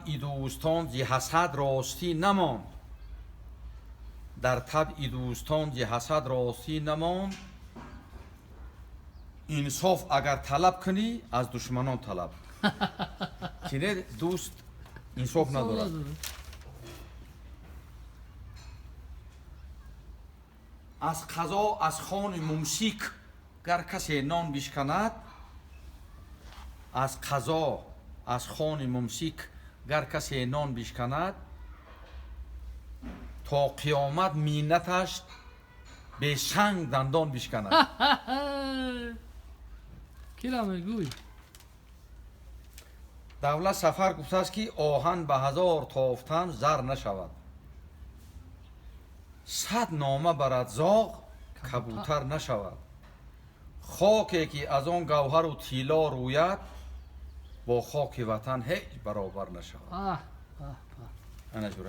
Табъи дӯстон зи ҳасад ростӣ намонд. Дар табъи дӯстон зи ҳасад ростӣ намонд. Инсоф агар талаб кунӣ, аз душманон талаб. Кине дӯст инсоф надорад. Аз қазо аз хони мумсик гар касе нон бишканад, аз қазо аз хони мумсик гар касе нон бишканад, то қиёмат миннаташ бесанг дандон бишканад. Кира мегӯй? Давлат Сафар гуфтааст, ки оҳан ба ҳазор тофтан зар нашавад, 100 нома барад зоғ кабутар нашавад, хоке ки аз он гавҳару тилло рӯяд, бо хоки ватан ҳеҷ баробар нашавад. Аҳ, аҳ, аҳ. Ана ҷура.